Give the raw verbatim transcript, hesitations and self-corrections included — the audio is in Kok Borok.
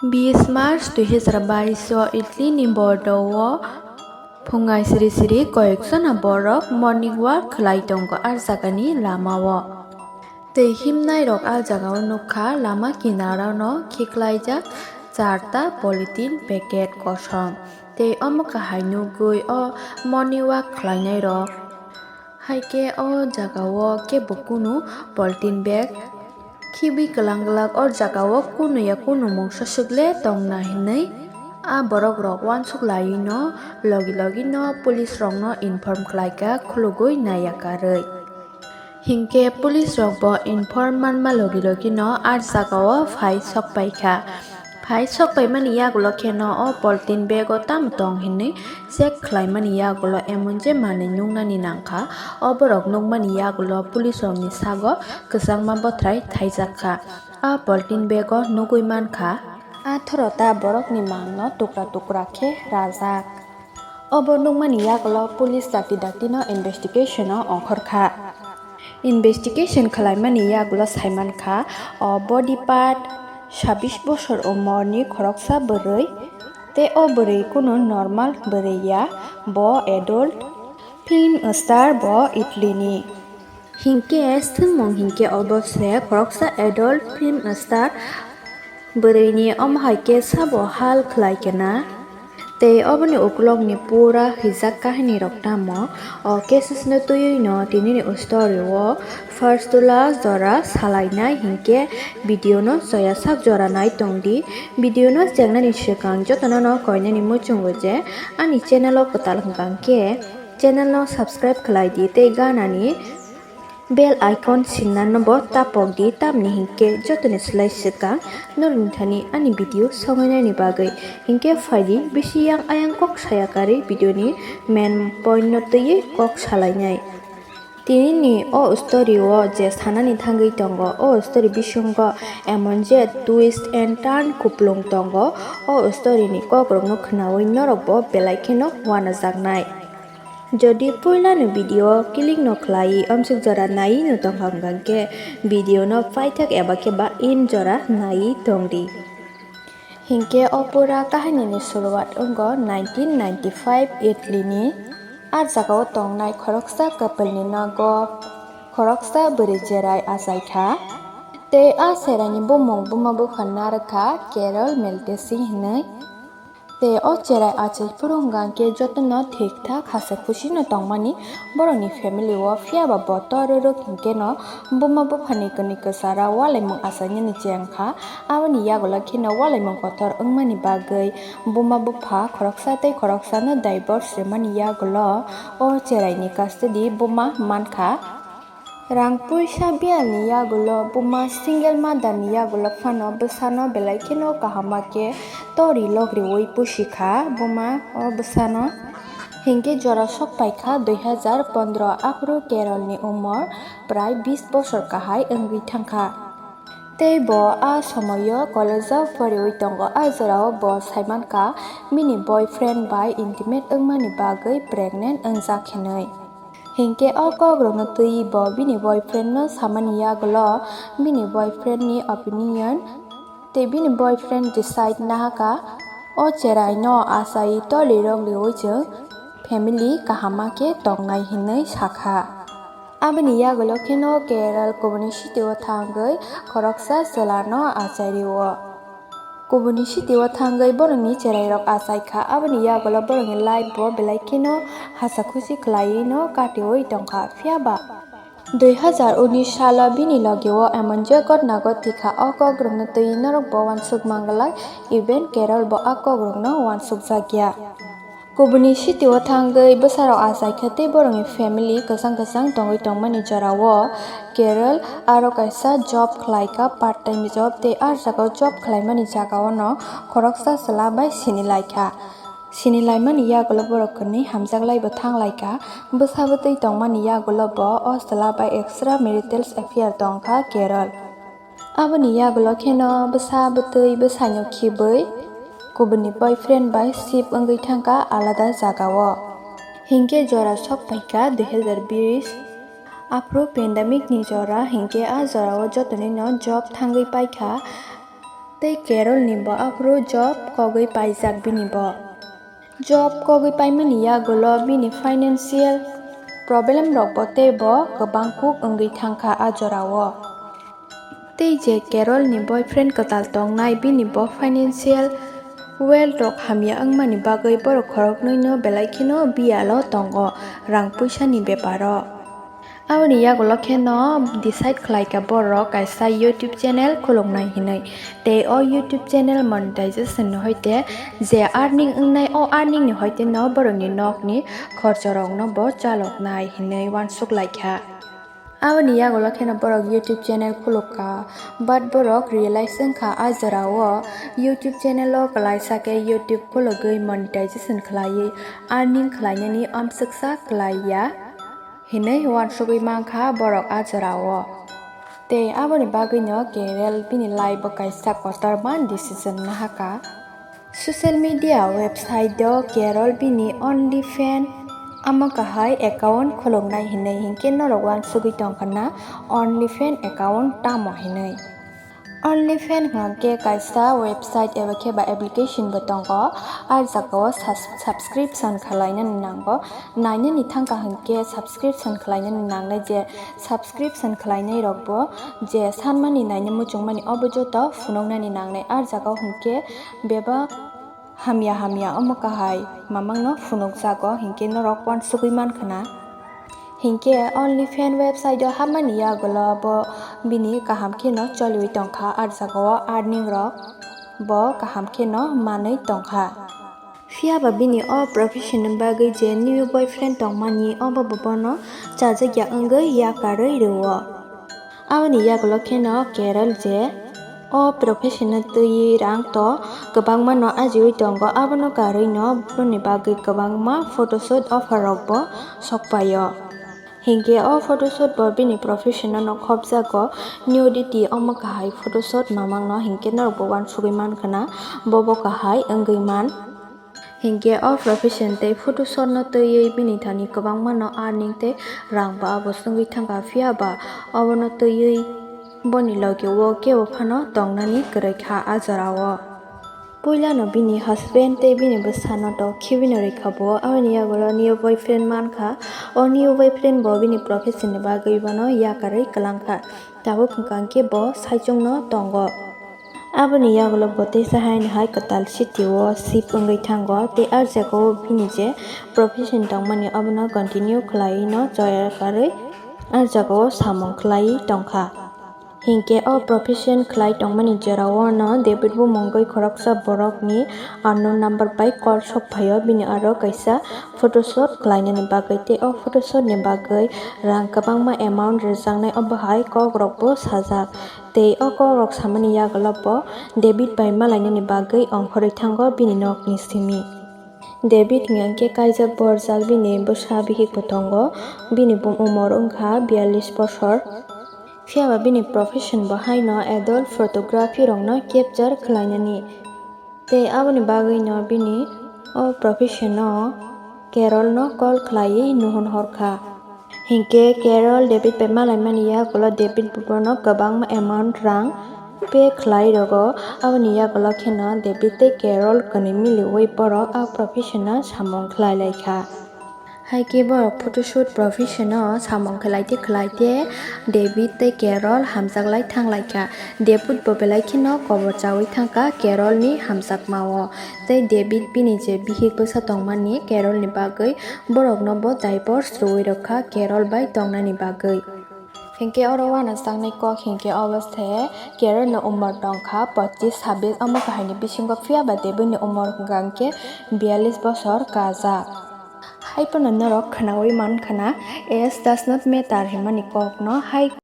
Bis March dui hazar bais o Italy ni Bordeaux o phungai siri siri koyekjona borok morning walk khlai tongo a jagani lama o. Tei himnai rok a jaga o nukha lama kinaro no khiklaijak charta polythene packet kosom. Tei omo kahai nugwi o morning walk khlainai rok. Hai khe o jaga o kebo kunu polythene bag khibwi kwlang kwlang o jaga o kunu ya kunu mungsa swk le tongna hinwi a borok rok uansuk laiwi no logi logi no police rok no inform khlai kha khulugwi naiya karwi. Hinkhe police rok bo inform manma logi logi no a jaga o phai sok pai kha. Phai sok paimani yagulo kheno o polythene bag o tamo tong hinwi check khlaimani yagulo emon je manwi nuknani nangkha. O borok nukmani yagulo police rokni sago kwchangma bothrai thaijak kha. A polythene bag o nugwi mankha a thoro ta borokni mangno tukra tukra khe rajak. Obo nukmani yagulo police dakti dakti no investigation o ongkhor kha. Investigation khwlaimani yagulo saimankha o body part sabbish bosor umorni khoroksa bwrwi, tei o bwrwi kunu normal bwrwi ya, bo adult film star, bo Italy ni. Hinkhe swngmung hinkhe obo se khoroksa adult film star bwrwini, omo hai khe sabo hal khlai khe na. Tei oboni ukulokni pura hwijak kahinirok tamo o cases no twiwi no tinini story o first to last jora salainai hinkhe video no choya sak jora nai tongdi. Video no chengnani swkang jotono no koinani muchungo je ani channel o kwtal hwnkha khe channel no subscribe khlai di tei ganani bell icon sinna no bo tapok di, tamni hinkhe jotoni slai swkang norokni thani ani video songainani bagwi. Hinkhe phaidi bisi yang ayang kok saya karwi video ni main point no twiwi kok salainai. Tinini o story o je sanani thangwi tongo, o story bisingo emon je twist and turn kuplung tongo. O story ni kokrok no khwnawi norok bo belai kheno uanajaknai. Jodi puilano video click no khlai amsuk jora nai no tongkha hwnkha khe video no paithak eba khe ba in jora nai tongdi. Hinkhe o pura kahinini suruwat wngo nineteen ninety-five Italy ni. A jagao tongnai khoroksa couple ni nogo khoroksa bwrwi cherai achaikha. Tei a cheraini bumung buma bupha narwkha Carol Maltesi hinwi. Tei o cherai achai phuru hwnkha khe jotono thik thak hasa khusi no tongmani borokni family o, phiya ba bo torwi rwk hinkhe no buma buphani kwnwi kwcharo walaimung achainani chengkha. Aboni yagulo kheno walaimung kotor wngmani bagwi buma bupha khoroksa tei khoroksa no divorce rwmani yagulo o cheraini custody buma mankha. Rang puisa biyalni yagulo buma single mother ni yagulo phano bwsano belai kheno kahama khe tori logriwi pusi kha buma o bwsano. Hinkhe jora sok pai kha dui hazar pondro, aphuru Carol ni umor prai bis bosor kahai wngwi thangkha. Tei bo a somoio college o poriwi tongo, a jorao bo saimankha bini boyfriend bai intimate wngmani bagwi pregnant wngjak hinwi. Hinkhe o kokrokno twiwi bo bini boyfriend no samani yagulo bini boyfriend ni opinion tei bini boyfriend decide nahakha o cherai no achai toli rok riwi chwng family kahama khe tongnai hinwi sakha. Aboni yagulo kheno Carol kubuni city o thangwi khoroksa chwla no achai rio. Kubuni city o thangwi borokni cherairok achaikha, aboni yagulo borokni life bo belai kheno hasa khusi khlaiwi no katiwi tongkha. Phiya ba dui hazar unis salo bini logi o emon je ghotna ghotikha, o kokrokno twiwi norok bo uansuk manglak, even Carol bo a kokrokno uansukjakya. Kubuni city o thangwi bwsarok achaikha tei borokni family kwchang kwchang tongwi tongmani jorao Carol aro kaisa job khlaikha, part time job, tei a jagao job khlaimani jagaono khoroksa chwla bai sinilaikha. Sinilaimani yagulo borok kwnwi hamjaklaibo thanglaikha. Bwsa bwtwi tongmani yagulo bo o chwla bai extra marital affair tongkha Carol. Aboni yagulo kheno bwsa bwtwi bwsaino khibwi kubuni boyfriend bai shift wngwi thangkha alada jagao. Hinkhe jora sok paikha dui hazar bish, aphuru pandemic ni jora, hinkhe a jorao jotonoino job thangwi paikha. Tei Carol ni bo aphuru job kogwi paijak bini bo. Job kogwi paimani yagulo bini financial problem rok bo tei bo kwbang kuk wngwi thangkha a jorao. Tei je Carol ni boyfriend kwtal tongnai bini bo financial wealth rok hamya wngmani bagwi borok khoroknwi no belai kheno biyalo tongo rang puisa ni beparo. Aboni yagulo kheno decide khlaikha borok kaisa YouTube channel khuluknai hinwi. Tei o YouTube channel monetization ni hoite je earning wngnai, o earning ni hoite no borokni nokni khorchorokno bo chaloknai hinwi uansuk laikha. Aboni yagulo kheno borok YouTube channel khulukha, but borok realize wngkha a jorao YouTube channel o kwlaisa khe YouTube khulugwi monetization khlaiwi earning khlainani amswksa kwlaiya hinwi uansugwi mankha borok a jorao. Tei aboni bagwino Carol bini life o kaisa kotorma decision nahakha. Social media website o Carol bini OnlyFans amo kahai account khuluknai hinwi hinkhe norok uansugwi tongkha na OnlyFans account tamo hinwi. OnlyFans hwnkhe kaisa website eba khe ba application bo tongo. A jagao sus-, subscription khwlainani nango. Nainani thangkha hwnkhe subscription khwlainani nangnai je subscription khwlainai rokbo je sanmani naina muchungmani obo joto phunuknani nangnai. A jagao hwnkhe bebak hamya hamya omo kahai mamangno phunukjago hinkhe norok uansugwi mankha na. Hinkhe OnlyFans website o hapmani yagulo bo bini kaham kheno choliwi tongkha, a jagao earning rok bo kaham kheno manwi tongkha. Phiya ba bini o profession ni bagwi je new boyfriend tongmani obo bo bono chajakya wngwi yakarwi rwo. Aboni yagulo kheno Carol je o profession no twiwi rang to kwbangma no ajiwi tongo, abono karwi no boni bagwi kwbangma photoshoot offer rok bo sokphaio. Hinkhe o photoshoot bo bini profession no khopjago, nudity omo kahai photoshoot mamang no hinkhe norok bo uansugwi mankha na bobo kahai wngwi man. Hinkhe o profession tei photoshoot no twiwi bini thani kwbangma no earning tei rang ba bo swngwi thangkha, phiya ba obono twiwi boni logi o kebo phano tongnani kwrwi kha a jorao. Puila no bini husband tei bini bwsa no to khibi no rwkha bo, aboni yagulo new boyfriend mankha. O new boyfriend bo bini profession ni bagwi bono yakarwi kwlangkha, tabuk hwnkha hwnkhe bo saichung no tongo. Aboni yagulo bo teisa haino hai kwtal city o shift wngwi thango, tei a jagao bini je profession tongmani abono continue khlaiwi no choya karwi a jagao samung khlaiwi tongkha. Hinkhe o profession khlai tongmani jorao no David bumungwi khoroksa borokni unknown number bai call sokphaio, bini aro kaisa photoshoot khlainani bagwi, tei o photoshoot ni bagwi rang kwbangma amount rwjaknai, obo hai kokrok bo sajak. Tei o kokrok samani yagulo bo David bai malainani bagwi ongkhorwi thango bini nokni simi. David hwnkhe kaijak borjak, bini bwsa bihik bo tongo, bini bum-, umor wngkha biyallis bosor. Phiya ba bini profession bo haino adult photography rokno capture khlainani. Tei aboni bagwino bini o profession-o Carol-no call khlaiwi nuhun horkha. Hinkhe Carol David bai malaimani yagulo David bono kwbangma amount rang pay khlai rogo. Aboni yagulo kheno David tei Carol kwnwi miliwi borok a profession-o samung khlai lai kha. Hai khe borok photoshoot profession-o samung khlai te khlai te David tei Carol hamjak lai thang lai kha. David bo belai kheno kobor chaui thang kha Carol ni hamjakma-o. Tei David bini je bihik bwsa tongmani Carol ni bagwi, borokno bo divorce rwui rwkha Carol bai tongnani bagwi. Hinkhe oro uanajak nai kok hinkhe obo se Carol ni umor tongkha pochis sabbish, omo kahaini bisingo phiya ba David ni umor hwnkha hinkhe biyallis bosor kajak. Hai phano norok khwnaui mankha na, age does not matter hwnmani kokno hai.